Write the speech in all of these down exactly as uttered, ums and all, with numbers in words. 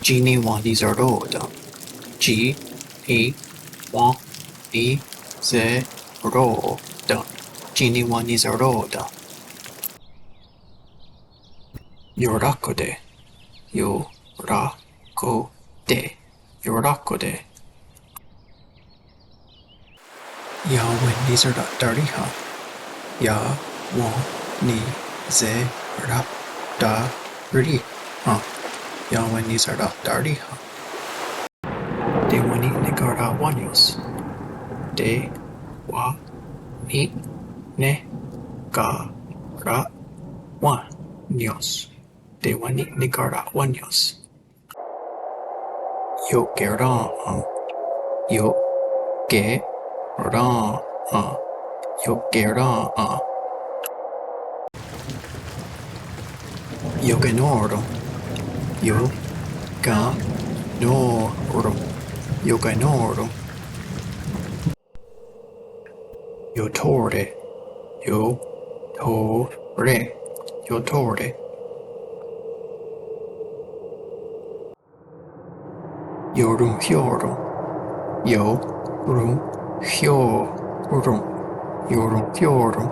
Tsi niwenhniseró:ten. Tsi, ni, wen, hni, se, ro, ten. Tsi niwenhniseró:ten. Iorákote. Io, ra, ko, te. Iorákote. Iawenhnisera'taríhen. Ia, wen, hni, se, ra, 'ta, rí, hen. Iawenhnisera'taríhen. Tewenni'nikara'wánios. Te, wa, ni, ne, ka, ra, wen, nios. Tewenni'nikara'wánios. Iokerèn:'en. Io, ke, rèn:'en. Iokerèn:'en. Iokenó:ron. Io, ken, nó, ron. Iokenó:ron. Iothó:re. Io, thó, re. Iothó:re. Ioronhiò:ron. Io, ron, hiò, ron. Ioronhiò:ron.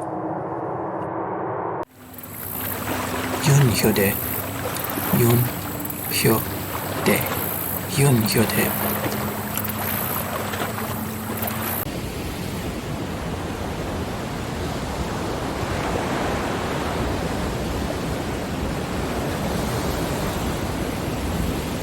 Ionhiò:te. Ion, hio, te. Ionhiò:te.